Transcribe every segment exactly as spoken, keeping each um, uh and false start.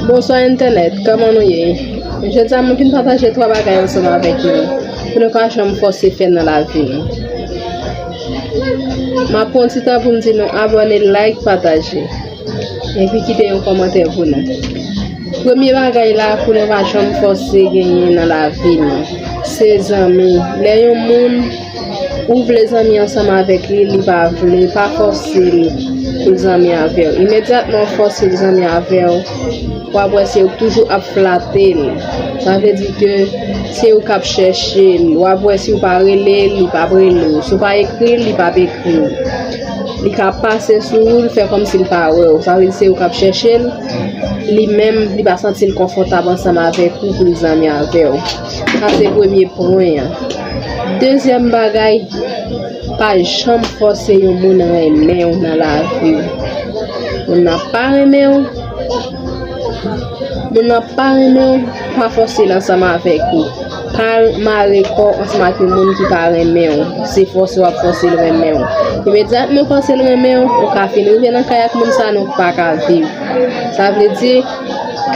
Bonswa entènèt, kòman nou ye? Jodi a mwen vin pataje twa bagay ansanm avèk nou pou nou pa janm fòse fè nan lavi nou. M ap pran ti tan pou m di nou abòne, like, pataje. Epi kite yon kòmantè pou nou. Premye bagay la pou nou pa janm fòse genyen nan lavi nou, se zanmi. Lè yon moun ou vle zanmi ansanm avèk li, li pa vle, pa fòse li pou l zanmi avè w. Imedyatman w fòse l zanmi avè w, w ap wè se ou k toujou ap flate l. Sa vle di ke se ou k ap chèche l. W ap wè si w pa rele l, li p ap rele w. Si w pa ekri l, li p ap ekri w. Li ka pase sou ou, l fè kòmsi l pa wè w. Sa vle di se ou k ap chèche l. Li menm, li pa santi l konfòtab ansanm avèk ou pou l zanmi avè w. Sa se premye pwen an. Dezyèm bagay, pa janm fòse yon moun renmen w nan lavi w. Moun nan pa renmen w, moun nan pa renmen w, pa fòse l ansanm avèk ou. Pa mare kò w ansanm ak yon moun ki pa renmen w. Se fòse w ap fòse l renmen w. Imedyatman w fòse l renmen w, ou ka fin rive nan kay ak moun sa, nou pa ka viv. Sa vle di,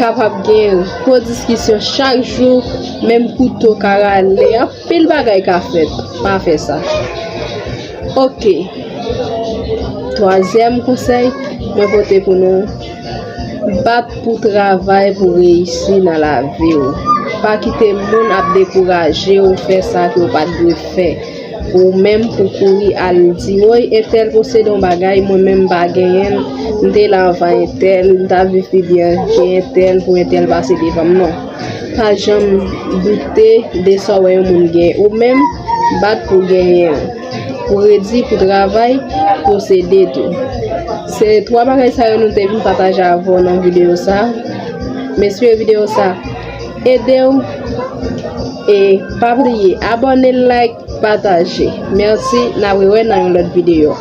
kapab gen gwo diskisyon chak jou, menm kouto ka rale, anpil bagay ka fèt. Pa fè sa. Oke. Twazyèm konsèy mwen pote pou nou, bat pou travay pou reyisi nan lavi w. Pa kite moun ap dekouraje w fè sa ke w pa t dwe fè. Ou menm pou kouri al di, woy, entèl posede yon bagay, mwen menm m pa genyen l, m te la anvan entèl, m t ap viv pi byen ke entèl pou entèl pase devan m, non. Pa janm doute de sa w wè yon moun genyen. Ou menm, bat pou genyen l. Pou redi, pou travay, posede tou. Se twa bagay sa yo nou te vin pataje avè w nan videyo sa. M espere videyo sa ede w. E pa bliye, abòne, like, pataje. Mèsi, n ap rewè nan yon lòt videyo.